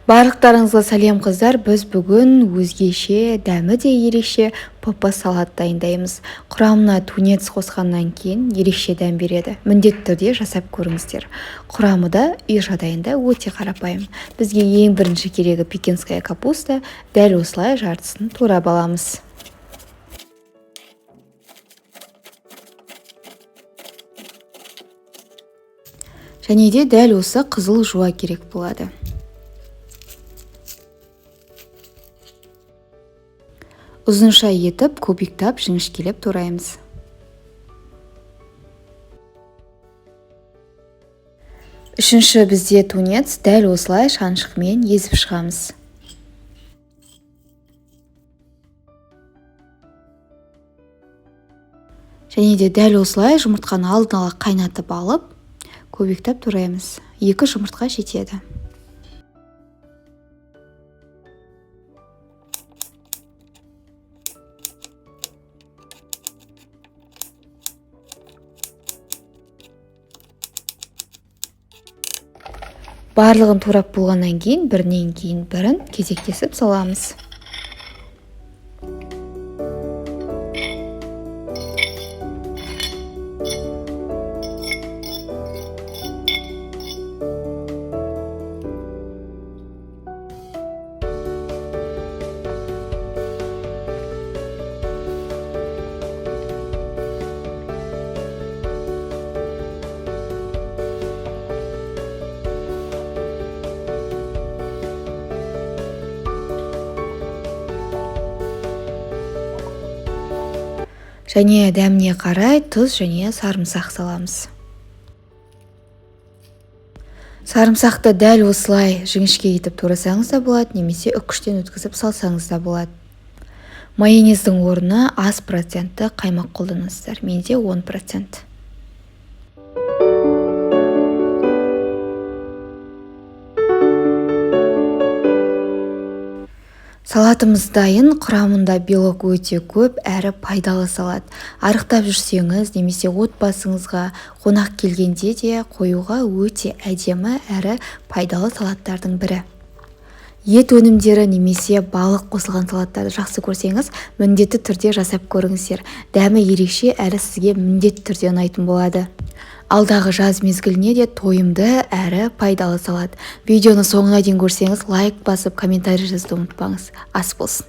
Барлықтарыңызға сәлем, қыздар. Біз бүгін өзгеше, дәмі де ерекше ПП салат дайындаймыз. Құрамына тунец қосқаннан кейін ерекше дәм береді. Міндетті түрде жасап көріңіздер. Құрамы да үй жағдайында өте қарапайым. Бізге ең бірінші керегі пекинская капуста. Дәл осылай жартысын турап аламыз. Және де дәл осы қызыл жуа керек болады. Ұзынша етіп кубиктап жіңішкелеп тураймыз. Үшінші бізде тунец, дәл осылай шанышқымен езіп шығамыз. Және де дәл осылай жұмыртқаны алдын ала қайнатып алып, кубиктап тураймыз. 2 жұмыртқа жетеді. Барлығын турап болғаннан кейін бірінен кейін бірін кезектесіп саламыз. Және дәміне қарай тұз және сарымсақ саламыз. Сарымсақты дәл осылай жіңішке етіп турасаңыз да болады, немесе үкіштен өткізіп салсаңыз да болады. Майонездің орнына аз процентті қаймақ қолданасыздар. Менде 10%. Салатымыз дайын, құрамында белок өте көп, әрі пайдалы салат. Арықтап жүрсеңіз, немесе отбасыңызға қонақ келгенде де қоюға өте әдемі әрі пайдалы салаттардың бірі. Ет өнімдері немесе балық қосылған салаттарды жақсы көрсеңіз, міндетті түрде жасап көріңіздер. Дәмі ерекше, әрі сізге міндетті түрде ұнайтын болады. Алдағы жаз мезгіліне де тойымды әрі пайдалы салат. Видеоны соңына дейін көрсеңіз, лайк басып, комментарий жазуды ұмытпаңыз. Ас болсын.